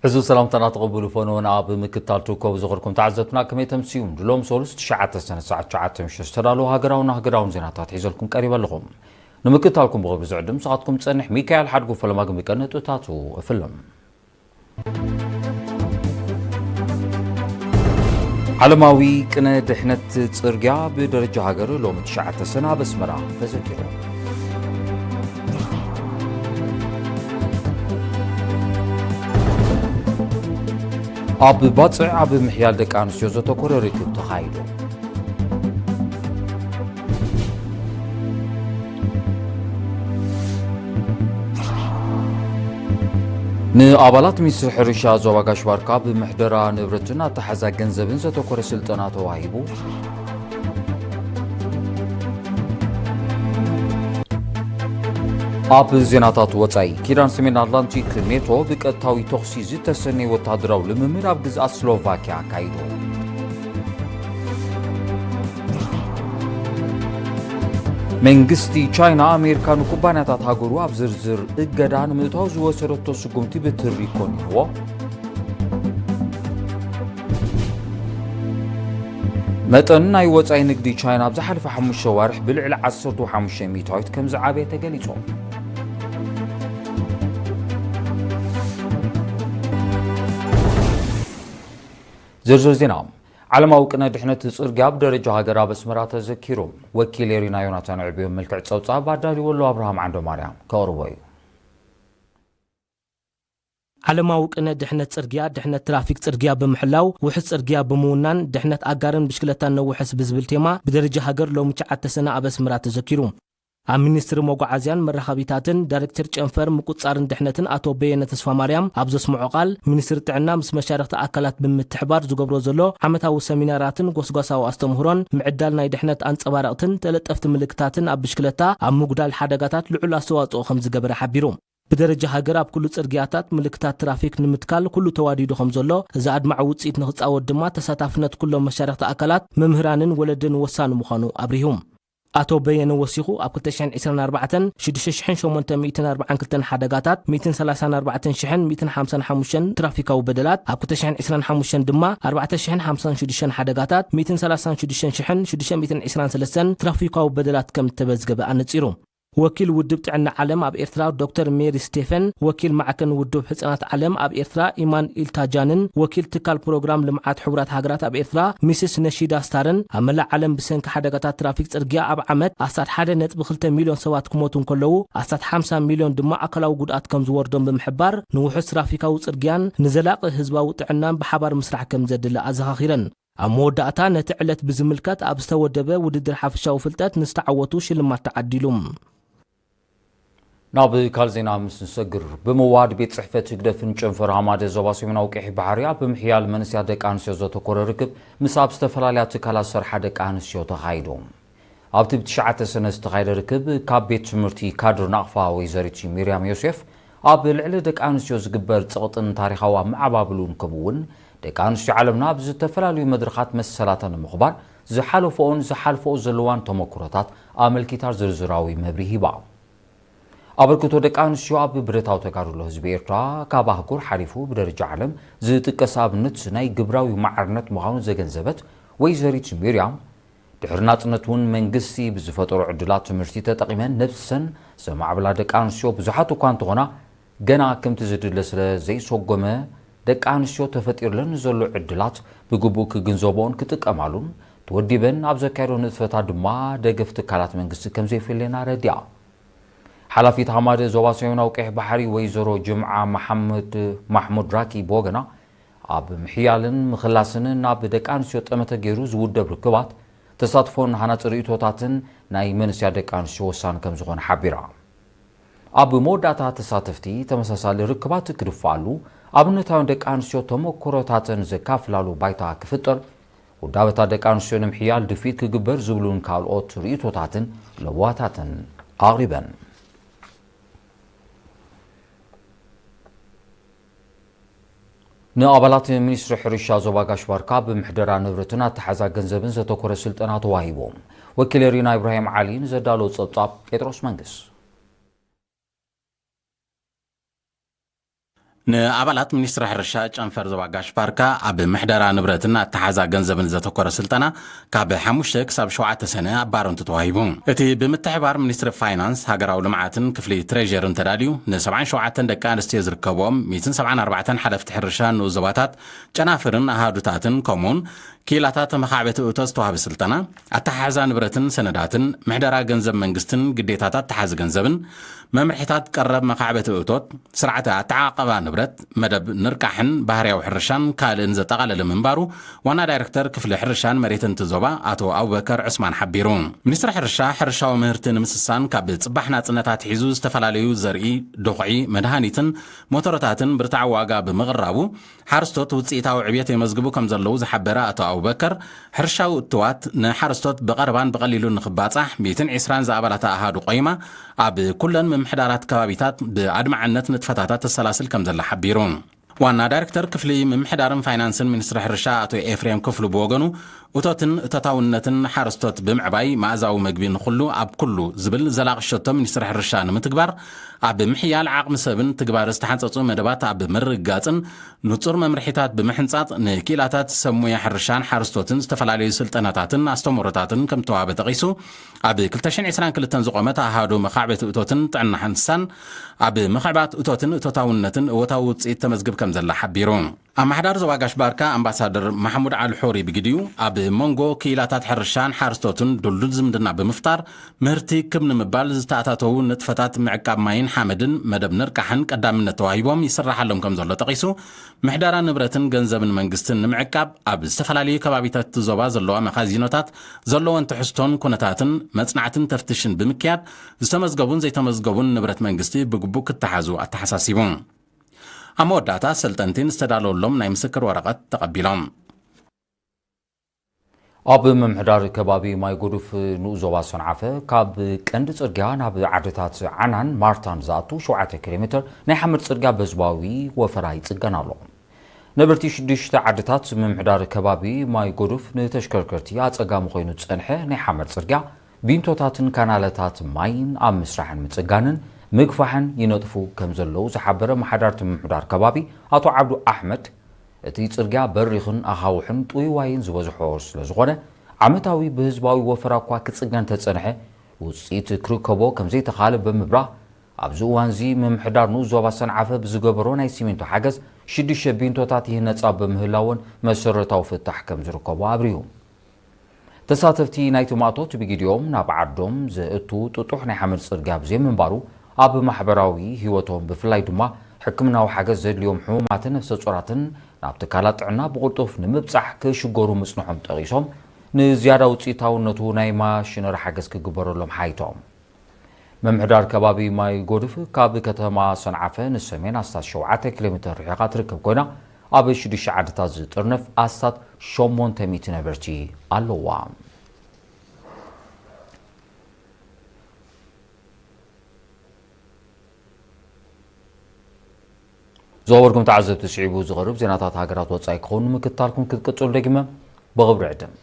ሕዚ ሰላምታና ተቐብሉ ፈነወና ኣብ ምክታል ትርከቡ ዝኽርኩም ተዓዘብትና ከመይ ተምስዩም ድሎም ሶሉስ ትሽዓተ ሰነ ሰዓት ትሽዓተ ምሽት ዝተዳለዉ ሃገራውን ሃገራውን ዜናታት ሒዘልኩም ቀሪበ ኣለኹም። ንምክታልኩም ብኽብሪ ዝዕድም ንስኻትኩም ዝጸንሕ ሚካኤል ሓድጉ ፈለማ ግን ብቀንጥታቱ እፍልም። ዓለማዊ ቅነ ድሕነት ጽርግያ ብደረጃ ሃገር ሎሚ ትሽዓተ ሰነ ኣብ ኣስመራ ተዘኪሩ። ኣብ ባጽዕ ኣብ ምሕያል ደቂ ኣንስትዮ ዘተኮረ ርክብ ተኻይዱ። ንኣባላት ሚኒስትሪ ሕርሻ ዞባ ጋሽ ባርካ ብምሕደራ ንብረትን ኣተሓዛ ገንዘብን ዘተኮረ ስልጠና ተዋሂቡ። ኣብ ዜናታት ወጻኢ፣ ኪዳን ሰሜን ኣትላንቲክ ኔቶ ብቀጥታዊ ተኹሲ ዝተሰነየ ወታደራዊ ልምምድ ኣብ ግዝኣት ስሎቫኪያ ኣካይዱ። መንግስቲ ቻይና፣ ኣሜሪካ ንኩባንያታት ሃገሩ ኣብ ዝርዝር እገዳ ንምእታው ዝወሰደቶ ስጉምቲ ብትሪ ኮኒንዎ። መጠን ናይ ወጻኢ ንግዲ ቻይና ኣብ ዝሓለፈ ሓሙሽተ ዋርሕ ብልዕሊ ዓሰርተ ሓሙሽተ ሚእታዊት ከም ዝዓበየ ተገሊጹ። ዝርዝር ዜና። ዓለማዊ ቅነ ድሕነት ጽርግያ ኣብ ደረጃ ሃገር ኣብ ኣስመራ ተዘኪሩ። ወኪል ኤሪና ዮናታን ዕብዮ መልክዕ ጸብጻብ ኣዳልዎ ኣሎ። ኣብርሃም ዓንደ ማርያም ከቕርቦ እዩ። ዓለማዊ ቅነ ድሕነት ጽርግያ፣ ድሕነት ትራፊክ ጽርግያ ብምሕላው፣ ውሑስ ጽርግያ ብምውናን፣ ድሕነት ኣጋርን ብሽክለታን ነውሕስ ብዝብል ቴማ ብደረጃ ሃገር ሎሚ ትሽዓተ ሰነ ኣብ ኣስመራ ተዘኪሩ። ኣብ ሚኒስትሪ መጓዓዝያን መራኸቢታትን ዳይሬክተር ጨንፈር ምቁጽጻርን ድሕነትን ኣቶ በየነ ተስፋማርያም ኣብ ዘስምዖ ቃል፣ ሚኒስትሪ ጥዕና ምስ መሻርኽቲ ኣካላት ብምትሕባር ዝገብሮ ዘሎ ዓመታዊ ሰሚናራትን ጎስጓሳዊ ኣስተምህሮን ምዕዳል ናይ ድሕነት ኣንጸባረቕትን ተለጠፍቲ ምልክታትን ኣብ ብሽክለታ ኣብ ምጉዳል ሓደጋታት ልዑል ኣስተዋጽኦ ከም ዝገበረ ሓቢሩ። ብደረጃ ሃገር ኣብ ኩሉ ጽርግያታት ምልክታት ትራፊክ ንምትካል ኩሉ ተዋዲዱ ከም ዘሎ፣ እዚ ኣድማዒ ውጽኢት ንኽጻወት ድማ ተሳታፍነት ኩሎም መሻርኽቲ ኣካላት፣ መምህራንን ወለድን ወሳኒ ምዃኑ ኣብሪሁ። ኣቶ በየነ ወሲኹ፣ ኣብ ክልተ ሽሕን ዕስራን ኣርባዕተን ሽዱሽተ ሽሕን ሸሞንተ ሚእትን ኣርባዓን ክልተን ሓደጋታት፣ ሚእትን ሰላሳን ኣርባዕተን ሽሕን ሚእትን ሓምሳን ሓሙሽተን ትራፊካዊ በደላት፣ ኣብ ክልተ ሽሕን ዕስራን ሓሙሽተን ድማ ኣርባዕተ ሽሕን ሓምሳን ሽዱሽተን ሓደጋታት፣ ሚእትን ሰላሳን ሽዱሽተ ሽሕን ሽዱሽተ ሚእትን ዕስራን ሰለስተን ትራፊካዊ በደላት ከም እተመዝገበ ኣነጺሩ። ወኪል ውድብ ጥዕና ዓለም ኣብ ኤርትራ ዶክተር ሜሪ ስቴፈን፣ ወኪል ማዕከን ውድብ ሕጻናት ዓለም ኣብ ኤርትራ ኢማን ኢልታጃንን፣ ወኪል ትካል ፕሮግራም ልምዓት ሕቡራት ሃገራት ኣብ ኤርትራ ሚስስ ነሺዳ ስታርን፣ ኣብ መላእ ዓለም ብሰንኪ ሓደጋታት ትራፊክ ጽርግያ ኣብ ዓመት ኣስታት ሓደ ነጥቢ ክልተ ሚልዮን ሰባት ክሞቱ እንከለዉ፣ ኣስታት ሓምሳ ሚልዮን ድማ ኣካላዊ ጉድኣት ከም ዝወርዶም ብምሕባር፣ ንውሑስ ትራፊካዊ ጽርግያን ንዘላቒ ህዝባዊ ጥዕናን ብሓባር ምስራሕ ከም ዘድሊ ኣዘኻኺረን። ኣብ መወዳእታ ነቲ ዕለት ብዝምልከት ኣብ ዝተወደበ ውድድር ሓፈሻዊ ፍልጠት ንዝተዓወቱ ሽልማት ተዓዲሉ። ናብ ካልእ ዜና ምስ ንሰግር፣ ብምውሃድ ቤት ጽሕፈት ህግደፍን ጨንፈር ሃማደ ዞባ ሰሜናዊ ቀይሕ ባሕሪ ኣብ ምሕያል መንእሰያት ደቂ ኣንስትዮ ዘተኮረ ርክብ ምስ ኣብ ዝተፈላለያ ትካላት ዝሰርሓ ደቂ ኣንስትዮ ተኻይዱ። ኣብቲ ብትሽዓተ ሰነ ዝተኻየደ ርክብ፣ ካብ ቤት ትምህርቲ ካድር ናቕፋ ወይዘሪት ሚርያም ዮሴፍ፣ ኣብ ልዕሊ ደቂ ኣንስትዮ ዝግበር ጸቕጥን ታሪኻዊ ኣመዓባብሉን፣ ከምኡ'ውን ደቂ ኣንስትዮ ዓለምና ኣብ ዝተፈላለዩ መድረኻት መሰላተን ንምኽባር ዝሓለፈኦን ዝሓልፈኦ ዘለዋን ተመክሮታት ኣመልኪታ ዝርዝራዊ መብርሂ ሂባ። ኣበርክቶ ደቂ ኣንስትዮ ኣብ ብረታዊ ተጋድሎ ህዝቢ ኤርትራ ካብ ኣህጉር ሓሊፉ ብደረጃ ዓለም ዝጥቀስ ኣብነት ናይ ግብራዊ ማዕርነት ምዃኑ ዘገንዘበት ወይዘሪት ሚርያም፣ ድሕሪ ናጽነት እውን መንግስቲ ብዝፈጠሮ ዕድላት ትምህርቲ ተጠቒመን ነብሰን ዘማዕብላ ደቂ ኣንስትዮ ብዙሓት እኳ እንተኾና፣ ገና ከምቲ ዝድለ ስለ ዘይሰጎመ፣ ደቂ ኣንስትዮ ተፈጢርለን ንዘሎ ዕድላት ብግቡእ ክግንዘብኦን ክጥቀማሉን፣ ተወዲበን ኣብ ዘካየዶ ንጥፈታት ድማ ደገፍ ትካላት መንግስቲ ከም ዘይፈልየን ኣረዲኣ። ሓላፊት ሃማደ ዞባ ሰሜናዊ ቀይሕ ባሕሪ ወይዘሮ ጅምዓ መሓመድ ማሕሙድ ራኪ ብወገና፣ ኣብ ምሕያልን ምኽላስን ናብ ደቂ ኣንስትዮ ጠመተ ገይሩ ዝውደብ ርክባት፣ ተሳትፎን ሃናጺ ርእይቶታትን ናይ መንእሰያት ደቂ ኣንስትዮ ወሳኒ ከም ዝኾነ ሓቢራ። ኣብ መወዳእታ፣ ተሳተፍቲ ተመሳሳሊ ርክባት ክድፍኣሉ፣ ኣብነታውያን ደቂ ኣንስትዮ ተመክሮታተን ዘካፍላሉ ባይታ ክፍጠር፣ ውዳበታት ደቂ ኣንስትዮ ንምሕያል ድፍኢት ክግበር ዝብሉን ካልኦት ርእይቶታትን ለበዋታትን ኣቕሪበን። ንኣባላት ሚኒስትሪ ሕርሻ ዞባ ጋሽ ባርካ ብምሕደራ ንብረትን ኣተሓዛ ገንዘብን ዘተኮረ ስልጠና ተዋሂቡ። ወኪል ኤሪና ኢብራሂም ዓሊ ንዘዳለዎ ጸብጻብ ጴጥሮስ መንግስ። ንኣባላት ሚኒስትሪ ሕርሻ ጨንፈር ዞባ ጋሽ ባርካ ኣብ ምሕደራ ንብረትን ኣተሓዛ ገንዘብን ዘተኮረ ስልጠና ካብ ሓሙሽተ ክሳብ ሸውዓተ ሰነ ኣብ ባረንቱ ተዋሂቡ። እቲ ብምትሕባር ሚኒስትሪ ፋይናንስ፣ ሃገራዊ ልምዓትን ክፍሊ ትሬዠርን ተዳልዩ፣ ን ሰብዓን ሸውዓተን ደቂ ኣንስትዮ ዝርከብዎም ሚእትን ሰብዓን ኣርባዕተን ሓለፍቲ ሕርሻ ንኡስ ዞባታት፣ ጨናፍርን ኣሃዱታትን፣ ከምኡውን ክኢላታት መኻዕበቲ እቶት ዝተዋህበ ስልጠና፣ ኣተሓሕዛ ንብረትን ሰነዳትን፣ ምሕደራ ገንዘብ መንግስትን ግዴታታት ተሓዚ ገንዘብን፣ መምርሒታት ቀረብ መኻዕበቲ እቶት፣ ስርዓተ ኣተዓቐባ ንብረት፣ መደብ ንርቃሕን ባህርያዊ ሕርሻን ካልእን ዘጠቓለለ ምንባሩ ዋና ዳይሬክተር ክፍሊ ሕርሻን መሬትን እቲ ዞባ ኣቶ ኣቡበከር ዑስማን ሓቢሩ። ሚኒስትሪ ሕርሻ፣ ሕርሻዊ ምህርቲ ንምስሳን ካብ ጽባሕ ናጽነት ኣትሒዙ ዝተፈላለዩ ዘርኢ፣ ድኹዒ፣ መድሃኒትን ሞተሮታትን ብርታዕ ዋጋ ብምቕራቡ፣ ሓረስቶት ውጽኢታዊ ዕብየት የመዝግቡ ከም ዘለዉ ዝሓበረ ኣቶ ኣቡበከር፣ ሕርሻዊ እትዋት ንሓረስቶት ብቐረባን ብቐሊሉን ንኽባጻሕ፣ ሚእትን ዕስራን ዝኣባላታ ኣሃዱ ቆይማ ኣብ ኩለን ምምሕዳራት ከባቢታት ብኣድማዕነት ንጥፈታታ ተሰላስል ከም ዘላ ሓቢሩ። ዋና ዳይሬክተር ክፍሊ ምምሕዳርን ፋይናንስን ሚኒስትሪ ሕርሻ ኣቶ ኤፍሬም ክፍሉ ብወገኑ፣ እቶትን እቶታውነትን ሓረስቶት ብምዕባይ፣ መኣዛዊ መግቢ ንኹሉ ኣብ ኩሉ ዝብል ዘላቒ ሸቶ ሚኒስትሪ ሕርሻ ንምትግባር፣ ኣብ ምሕያል ዓቕሚ ሰብን ትግባረ ዝተሓንጸጹ መደባት ኣብ ምርግጋጽን ንጹር መምርሒታት ብምሕንጻጽ፣ ንክኢላታት ሰብ ሞያ ሕርሻን ሓረስቶትን ዝተፈላለዩ ስልጠናታትን ኣስተምህሮታትን ከም ዝተዋህበ ጠቒሱ፣ ኣብ ክልተ ሽሕን ዕስራን ክልተን ዝቖመት ኣሃዱ መኻዕበቲ እቶትን ጥዕና እንስሳን፣ ኣብ ምኽዕባት እቶትን እቶታውነትን እወታዊ ውጽኢት ተመዝግብ ከም ዘላ ሓቢሩ። ኣመሓዳሪ ዞባ ጋሽ ባርካ ኣምባሳደር ማሕሙድ ዓሊ ሑሪ ብግዲኡ፣ ኣብ መንጎ ክኢላታት ሕርሻን ሓረስቶትን ድልዱል ዝምድና ብምፍጣር፣ ምህርቲ ክብ ንምባል ዝተኣታተዉ ንጥፈታት ምዕቃብ ማይን ሓመድን መደብ ንርቃሕን ቀዳምነት ተዋሂቦም ይስራሓሎም ከም ዘሎ ጠቒሱ፣ ምሕደራ ንብረትን ገንዘብን መንግስትን ንምዕቃብ ኣብ ዝተፈላለዩ ከባቢታት እቲ ዞባ ዘለዋ መኻዚኖታት ዘለወን ትሕዝቶን ኩነታትን መጽናዕትን ተፍትሽን ብምክያድ፣ ዝተመዝገቡን ዘይተመዝገቡን ንብረት መንግስቲ ብግቡእ ክተሓዙ ኣተሓሳሲቡ። ኣብ መወዳእታ፣ ሰልጠንቲ ንዝተዳለወሎም ናይ ምስክር ወረቐት ተቐቢሎም። ኣብ ምምሕዳር ከባቢ ማይ ጎዱፍ ንኡስ ዞባ ሰንዓፈ፣ ካብ ቀንዲ ጽርግያ ናብ ዓድታት ዓናን ማርታን ዝኣቱ ሸውዓተ ኪሎ ሜትር ናይ ሓመድ ጽርግያ ብህዝባዊ ወፈራ ይጽገን ኣሎ። ነበርቲ ሽዱሽተ ዓድታት ምምሕዳር ከባቢ ማይ ጎዱፍ፣ ንተሽከርከርቲ ኣጸጋሚ ኮይኑ ዝጸንሐ ናይ ሓመድ ጽርግያ፣ ቢንቶታትን ካናለታት ማይን ኣብ ምስራሕን ምጽጋንን ምግፋሕን ይነጥፉ ከም ዘለዉ ዝሓበረ ኣመሓዳርቲ ምምሕዳር ከባቢ ኣቶ ዓብዱ ኣሕመድ፣ እቲ ጽርግያ በሪኽን ኣኻውሕን ጥውይዋይን ዝበዝሖ ስለ ዝኾነ፣ ዓመታዊ ብህዝባዊ ወፈራ እኳ ክጽገን ተጸንሐ፣ ውጽኢት ክርከቦ ከም ዘይተኻለ ብምብራህ፣ ኣብዚ እዋንዚ ምምሕዳር ንኡስ ዞባ ሰንዓፈ ብዝገበሮ ናይ ሲሚንቶ ሓገዝ ሽዱሽተ ቢንቶታት ይህነጻ ብምህላወን መሰረታዊ ፍታሕ ከም ዝርከቦ ኣብሪሁ። ተሳተፍቲ ናይቲ ማእቶት ብግዲኦም ናብ ዓዶም ዘእቱ ጥጡሕ ናይ ሓመድ ጽርግያ ብዘይምንባሩ፣ ኣብ ማሕበራዊ ህይወቶም ብፍላይ ድማ ሕክምናዊ ሓገዝ ዘድልዮም ሕሙማትን ነፍሰ ጾራትን ናብ ትካላት ጥዕና ብቕልጡፍ ንምብጻሕ ክሽገሩ ምጽንሖም ጠቒሶም፣ ንዝያዳ ውጽኢታውነቱ ናይ ማሽነሪ ሓገዝ ክግበረሎም ሓይቶም። ምምሕዳር ከባቢ ማይ ጎድፍ ካብ ከተማ ሰንዓፈ ንሰሜን ኣስታት ሸውዓተ ኪሎ ሜትር ርሒቓ ትርከብ ኮይና፣ ኣብ ሽዱሽተ ዓድታት ዝጥርነፍ ኣስታት ሸሞንተ ሚእቲ ነበርቲ ኣለዋ። ዝኸበርኩም ተዓዘብቲ፣ ስዒቡ ዝቐርብ ዜናታት ሃገራት ወጻኢ ክኸውን ንምክትታልኩም ክትቅጽሉ ደጊመ ብኽብሪ ዕድም።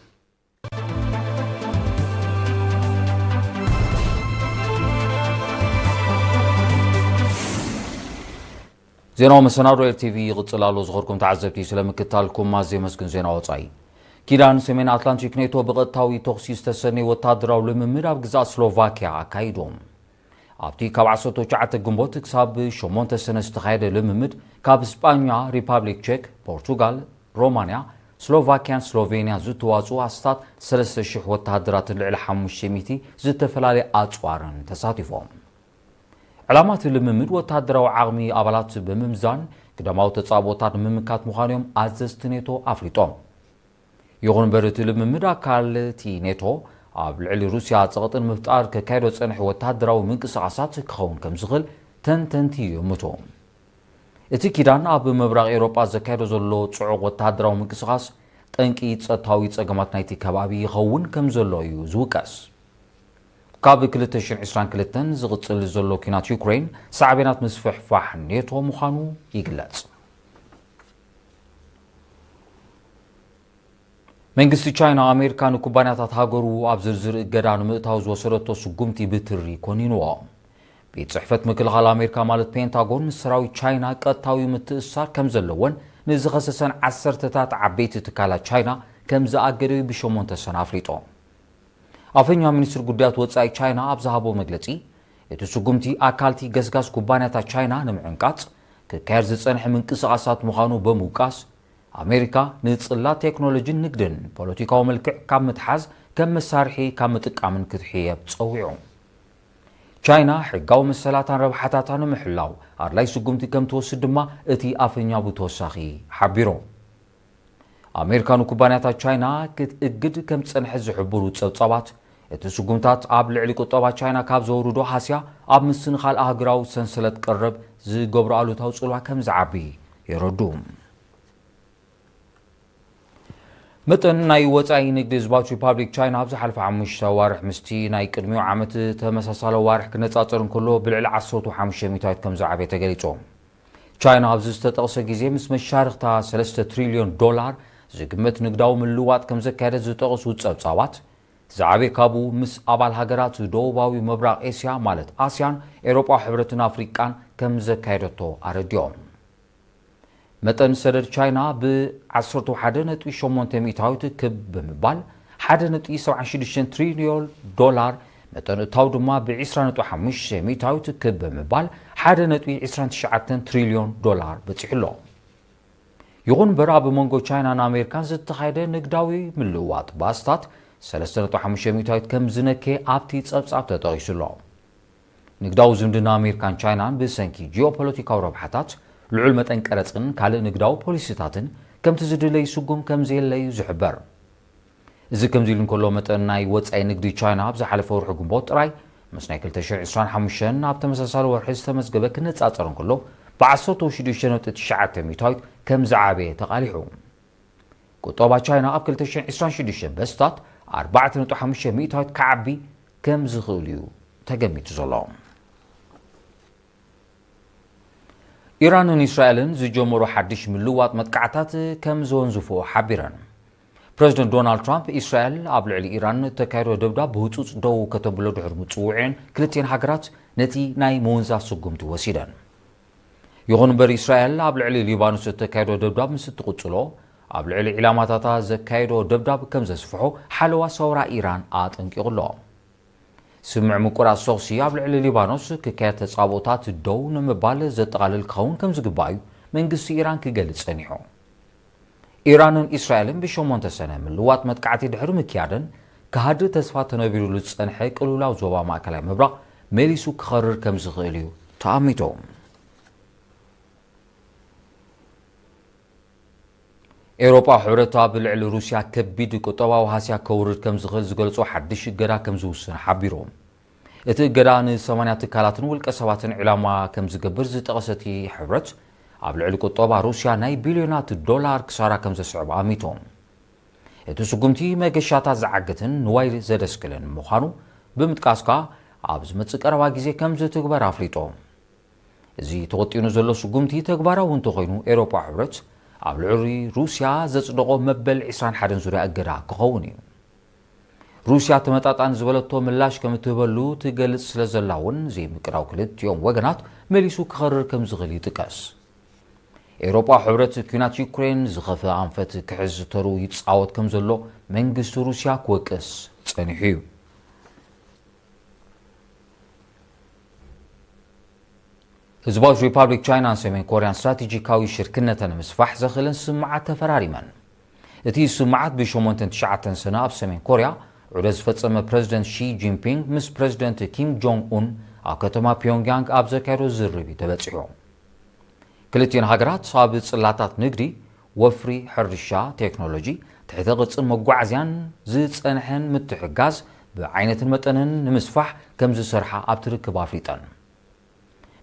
ዜናዊ መሰናዶ ኤልቲቪ ይቕጽል ኣሎ። ዝኸበርኩም ተዓዘብቲ፣ ስለ ምክትታልኩም ኣዝየ የመስግን። ዜና ወጻኢ። ኪዳን ሰሜን ኣትላንቲክ ኔቶ ብቐጥታዊ ተኹሲ ዝተሰነየ ወታደራዊ ልምምድ ኣብ ግዛት ስሎቫኪያ ኣካይዱ። ኣብቲ ካብ ዓሰርተ ትሽዓተ ግንቦት ክሳብ ሸሞንተ ሰነ ዝተኻየደ ልምምድ፣ ካብ ስጳኛ፣ ሪፓብሊክ ቼክ፣ ፖርቱጋል፣ ሮማንያ፣ ስሎቫኪያን ስሎቬንያ ዝተዋጽኡ ኣስታት ሰለስተ ሽሕ ወተሃደራትን ልዕሊ ሓሙሽተ ሚእቲ ዝተፈላለየ ኣጽዋርን ተሳቲፎም። ዕላማ እቲ ልምምድ ወተሃደራዊ ዓቕሚ ኣባላት ብምምዛን፣ ግዳማዊ ተጻብኦታት ንምምካት ምዃኑ እዮም ኣዘዝቲ ኔቶ ኣፍሊጦም። ይኹን እምበር፣ እቲ ልምምድ ኣካል እቲ ኔቶ ኣብ ልዕሊ ሩስያ ጸቕጢ ንምፍጣር ከካይዶ ዝጸንሐ ወተሃደራዊ ምንቅስቓሳት ክኸውን ከም ዝኽእል ተንተንቲ ይእምቱ። እቲ ኪዳን ኣብ ምብራቕ ኤውሮጳ ዘካይዶ ዘሎ ጽዑቕ ወተሃደራዊ ምንቅስቓስ፣ ጠንቂ ጸጥታዊ ጸገማት ናይቲ ከባቢ ይኸውን ከም ዘሎ እዩ ዝውቀስ። ካብ ክልተ ሽሕን ዕስራን ክልተን ዝቕጽል ዘሎ ኲናት ዩክሬን፣ ሳዕቤናት ምስፍሕፋሕ ኔቶ ምዃኑ ይግለጽ። መንግስቲ ቻይና፣ ኣሜሪካ ንኩባንያታት ሃገሩ ኣብ ዝርዝር እገዳ ንምእታው ዝወሰደቶ ስጉምቲ ብትሪ ኮኒንዎ። ቤት ጽሕፈት ምክልኻል ኣሜሪካ ማለት ፔንታጎን ምስ ሰራዊት ቻይና ቀጥታዊ ምትእስሳር ከም ዘለዎን ንዝኸሰሰን ዓሰርተታት ዓበይቲ ትካላት ቻይና ከም ዝኣገደዩ ብሸሞንተ ሰነ ኣፍሊጦም። ኣፈኛ ሚኒስትሪ ጉዳያት ወጻኢ ቻይና ኣብ ዝሃቦ መግለጺ፣ እቲ ስጉምቲ ኣካልቲ ገስጋስ ኩባንያታት ቻይና ንምዕንቃጽ ክካየድ ዝጸንሐ ምንቅስቓሳት ምዃኑ ብምውቃስ፣ ኣሜሪካ ንጽላት ቴክኖሎጂን ንግድን ፖለቲካዊ መልክዕ ካብ ምትሓዝ ከም መሳርሒ ካብ ምጥቃምን ክትሕየብ ጸዊዑ። ቻይና ሕጋዊ መሰላታን ረብሓታታን ንምሕላው ኣድላይ ስጉምቲ ከም ትወስድ ድማ እቲ ኣፈኛ ብተወሳኺ ሓቢሩ። ኣሜሪካ ንኩባንያታት ቻይና ክትእግድ ከም ዝጸንሐት ዝሕብሩ ጸብጻባት፣ እቲ ስጉምታት ኣብ ልዕሊ ቁጠባ ቻይና ካብ ዘውርዶ ሃስያ ኣብ ምስንኻል ኣህጉራዊ ሰንሰለት ቀረብ ዝገብሮ ኣሉታዊ ጽልዋ ከም ዝዓቢ የረዱ። መጠን ናይ ወጻኢ ንግዲ ህዝባዊት ሪፓብሊክ ቻይና ኣብ ዝሓለፈ ሓሙሽተ ኣዋርሕ ምስቲ ናይ ቅድሚኡ ዓመት ተመሳሳሊ ኣዋርሕ ክነጻጸር እንከሎ ብልዕሊ ዓሰርተ ሓሙሽተ ሚእታዊት ከም ዝዓበየ ተገሊጹ። ቻይና ኣብዚ ዝተጠቕሰ ግዜ ምስ መሻርኽታ ሰለስተ ትሪልዮን ዶላር ዝግመት ንግዳዊ ምልውዋጥ ከም ዘካየደት ዝጠቕሱ ጸብጻባት፣ ዝዓበየ ካብኡ ምስ ኣባል ሃገራት ደቡባዊ ምብራቕ ኤስያ ማለት ኣስያን፣ ኤውሮጳዊ ሕብረትን ኣፍሪቃን ከም ዘካየደቶ ኣረዲኦም። መጠን ሰደድ ቻይና ብ ዓሰርተ ሓደ ነጥቢ ሸሞንተ ሚእታዊት ክብ ብምባል ሓደ ነጥቢ ሰብዓ ሽዱሽተ ትሪልዮን ዶላር፣ መጠን እታው ድማ ብ ዕስራ ነጥቢ ሓሙሽተ ሚእታዊት ክብ ብምባል ሓደ ነጥቢ ዕስራን ትሽዓተን ትሪልዮን ዶላር በጺሑ ኣሎ። ይኹን እምበር ኣብ መንጎ ቻይናን ኣሜሪካን ዝተኻየደ ንግዳዊ ምልውዋጥ ባስታት ሰለስተ ነጥቢ ሓሙሽተ ሚእታዊት ከም ዝነከየ ኣብቲ ጸብጻብ ተጠቒሱ ኣሎ። ንግዳዊ ዝምድና ኣሜሪካን ቻይናን ብሰንኪ ጂኦፖለቲካዊ ረብሓታት፣ ልዑል መጠን ቀረጽን ካልእ ንግዳዊ ፖሊሲታትን ከምቲ ዝድለ ይስጉም ከም ዘየለዩ ዝሕበር። እዚ ከምዚ ኢሉ እንከሎ፣ መጠን ናይ ወጻኢ ንግዲ ቻይና ኣብ ዝሓለፈ ወርሒ ግንቦት ጥራይ ምስ ናይ ክልተ ሽሕን ዕስራን ሓሙሽተን ኣብ ተመሳሳሊ ወርሒ ዝተመዝገበ ክነጻጸር እንከሎ ብ ዓሰርተ ሽዱሽተ ነጥቢ ትሽዓተ ሚእታዊት ከም ዝዓበየ ተቓሊሑ። ቁጠባ ቻይና ኣብ ክልተ ሽሕን ዕስራን ሽዱሽተን በስታት ኣርባዕተ ነጥቢ ሓሙሽተ ሚእታዊት ክዓቢ ከም ዝኽእል እዩ ተገሚቱ ዘሎ። ኢራንን እስራኤልን ዝጀመሮ ሓድሽ ምልውዋጥ መጥቃዕታት ከም ዘወንዝፎ ሓቢረን። ፕረዚደንት ዶናልድ ትራምፕ፣ እስራኤል ኣብ ልዕሊ ኢራን እተካየዶ ደብዳብ ብህጹጽ ደው ከተብሎ ድሕሪ ምጽውዒአን፣ ክልቲኤን ሃገራት ነቲ ናይ ምውንዛፍ ስጉምቲ ወሲደን። ይኹን እምበር፣ እስራኤል ኣብ ልዕሊ ሊባኖስ እተካየዶ ደብዳብ ምስ እትቕጽሎ፣ ኣብ ልዕሊ ዒላማታታ ዘካየዶ ደብዳብ ከም ዘስፍሖ ሓለዋ ሰውራ ኢራን ኣጠንቂቑ ኣሎ። ስምምዕ ምቁራጽ ተኹሲ ኣብ ልዕሊ ሊባኖስ ክካየድ ተጻብኦታት ደው ንምባል ዘጠቓልል ክኸውን ከም ዝግባእ እዩ መንግስቲ ኢራን ክገልጽ ጸኒሑ። ኢራንን እስራኤልን ብሸሞንተ ሰነ ምልዋጥ መጥቃዕቲ ድሕሪ ምክያደን፣ ክሃድእ ተስፋ ተነቢሩሉ ዝጸንሐ ቅልውላው ዞባ ማእከላይ ምብራቕ መሊሱ ክኸርር ከም ዝኽእል እዩ ተኣሚቱ። ኤውሮጳ ሕብረት ኣብ ልዕሊ ሩስያ ከቢድ ቁጠባዊ ሃስያ ከውርድ ከም ዝኽእል ዝገልጾ ሓድሽ እገዳ ከም ዝውስን ሓቢሩ። እቲ እገዳ ንሰማንያ ትካላትን ውልቀ ሰባትን ዕላማ ከም ዝገብር ዝጠቐሰ እቲ ሕብረት፣ ኣብ ልዕሊ ቁጠባ ሩስያ ናይ ቢልዮናት ዶላር ክሳራ ከም ዘስዕብ ኣሚቱ። እቲ ስጉምቲ መገሻታት ዝዓግትን ንዋይ ዘደስክልን ምዃኑ ብምጥቃስ ከኣ፣ ኣብ ዝመጽእ ቀረባ ግዜ ከም ዝትግበር ኣፍሊጡ። እዚ ተወጢኑ ዘሎ ስጉምቲ ተግባራዊ እንተኾይኑ፣ ኤውሮጳ ሕብረት ኣብ ልዕሊ ሩስያ ዘጽደቖ መበል ዕስራን ሓደን ዙርያ እገዳ ክኸውን እዩ። ሩስያ ተመጣጣኒ ዝበለቶ ምላሽ ከም እትህበሉ ትገልጽ ስለ ዘላ እውን፣ ዘይምቅዳው ክልቲኦም ወገናት መሊሱ ክኸርር ከም ዝኽእል ይጥቀስ። ኤውሮጳ ሕብረት፣ ኲናት ዩክሬን ዝኸፍአ ኣንፈት ክሕዝ ተሩ ይጻወት ከም ዘሎ መንግስቲ ሩስያ ክወቅስ ጸኒሑ እዩ። ህዝባዊት ሪፓብሊክ ቻይናን ሰሜን ኮርያን ስትራቴጂካዊ ሽርክነተን ንምስፋሕ ዘኽእለን ስምምዓት ተፈራሪመን። እቲ ስምምዓት ብሸሞንተን ትሽዓተን ሰነ ኣብ ሰሜን ኮርያ ዑደት ዝፈጸመ ፕረዚደንት ሺ ጂንፒንግ ምስ ፕረዚደንት ኪም ጆንግ ኡን ኣብ ከተማ ፒዮንግያንግ ኣብ ዘካየዶ ዝርርብ እዩ ተበጺሑ። ክልቲኤን ሃገራት ኣብ ጽላታት ንግዲ፣ ወፍሪ፣ ሕርሻ፣ ቴክኖሎጂ፣ ትሕተ ቅርጽን መጓዓዝያን ዝጸንሐን ምትሕግጋዝ ብዓይነትን መጠንን ንምስፋሕ ከም ዝሰርሓ ኣብቲ ርክብ ኣፍሊጠን።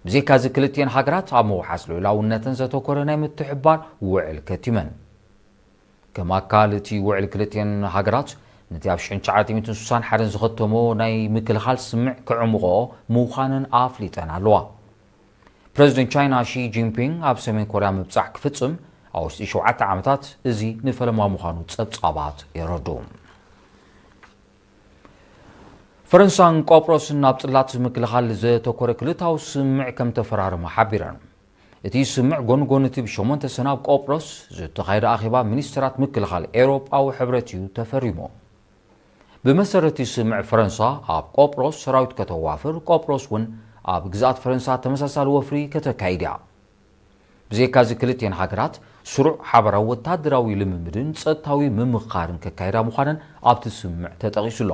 ብዘይካዚ፣ ክልቲኤን ሃገራት ኣብ ምውሓስ ልኡላውነተን ዘተኮረ ናይ ምትሕብባር ውዕል ከቲመን። ከም ኣካል እቲ ውዕል፣ ክልቲኤን ሃገራት ነቲ ኣብ ሽሕን ትሽዓተ ሚእትን ስሳን ሓደን ዝኸተሞ ናይ ምክልኻል ስምምዕ ከዕምቖኦ ምዃነን ኣፍሊጠን ኣለዋ። ፕረዚደንት ቻይና ሺ ጂንፒንግ ኣብ ሰሜን ኮርያ ምብጻሕ ክፍጽም ኣብ ውሽጢ ሸውዓተ ዓመታት፣ እዚ ንፈለማ ምዃኑ ጸብጻባት የረድኡ። ፈረንሳን ቆጵሮስን ናብ ጽላት ምክልኻል ዘተኮረ ክልታዊ ስምምዕ ከም ተፈራረሙ ሓቢረን። እቲ ስምምዕ ጎኒ ጎኒ እቲ ብሸሞንተ ሰነ ኣብ ቆጵሮስ ዝተኻየደ ኣኼባ ሚኒስትራት ምክልኻል ኤውሮጳዊ ሕብረት እዩ ተፈሪሙ። ብመሰረት እቲ ስምምዕ ፈረንሳ ኣብ ቆጵሮስ ሰራዊት ከተዋፍር፣ ቆጵሮስ እውን ኣብ ግዝኣት ፈረንሳ ተመሳሳሊ ወፍሪ ከተካይድ እያ። ብዘይካዚ ክልቲኤን ሃገራት ስሩዕ ሓበራዊ ወታደራዊ ልምምድን ጸጥታዊ ምምኽኻርን ከካይዳ ምዃነን ኣብቲ ስምምዕ ተጠቒሱ ኣሎ።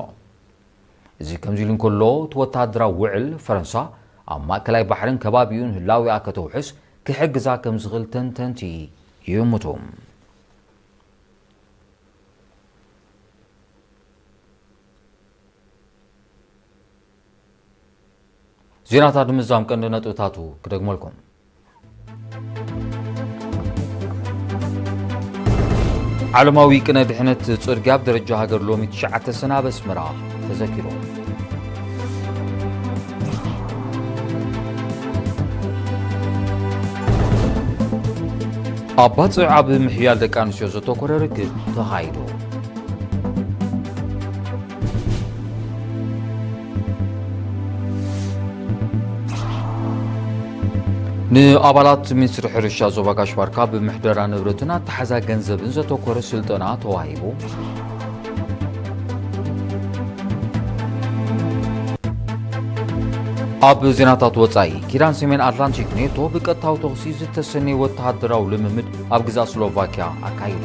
እዚ ከምዚ ኢሉ እንከሎ፣ እቲ ወታደራዊ ውዕል ፈረንሳ ኣብ ማእከላይ ባሕርን ከባቢኡን ህላዊኣ ከተውሕስ ክሕግዛ ከም ዝኽእል ተንተንቲ ይእምቱ። ዜናታት ንምዛም ቀንዲ ነጥብታቱ ክደግመልኩም። ዓለማዊ ቅነ ድሕነት ጽርግያ ኣብ ደረጃ ሃገር ሎሚ ትሽዓተ ሰነ ኣብ ኣስመራ ተዘኪሩ። ኣብ ባጽዕ ኣብ ምሕያል ደቂ ኣንስትዮ ዘተኮረ ርክብ ተኻይዱ። ንኣባላት ሚኒስትሪ ሕርሻ ዞባ ጋሽ ባርካ ብምሕደራ ንብረትን ኣተሓዛ ገንዘብን ዘተኮረ ስልጠና ተዋሂቡ። ኣብ ዜናታት ወጻኢ፣ ኪዳን ሰሜን ኣትላንቲክ ኔቶ ብቀጥታዊ ተኹሲ ዝተሰነየ ወተሃደራዊ ልምምድ ኣብ ግዛት ስሎቫኪያ ኣካይዱ።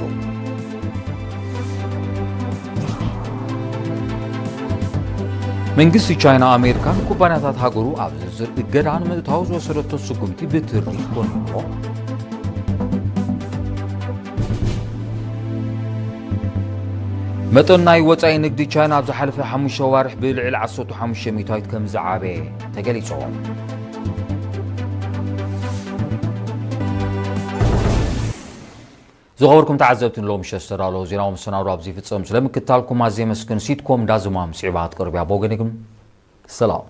መንግስቲ ቻይና ኣሜሪካ ንኩባንያታት ሃገሩ ኣብ ዝርዝር እገዳ ንምእታው ዝወሰደቶ ስጉምቲ ብትሪ ኮኒንዎ። መጠን ናይ ወጻኢ ንግዲ ቻይና ኣብ ዝሓለፈ ሓሙሽተ ኣዋርሕ ብልዕሊ ዓሰርተ ሓሙሽተ ሚእታዊት ከም ዝዓበየ ተገሊጹ። ዝኸበርኩም ተዓዘብቲ፣ ንሎሚ ምሸት ዝተዳለወ ዜናዊ መሰናዶ ኣብዚ ይፍጸም። ስለምክትታልኩም ኣዝየ የመስግን። ሲትኮም ዳዝማም ስዒባ ክትቀርብ እያ። ብወገነይ ግን ሰላም።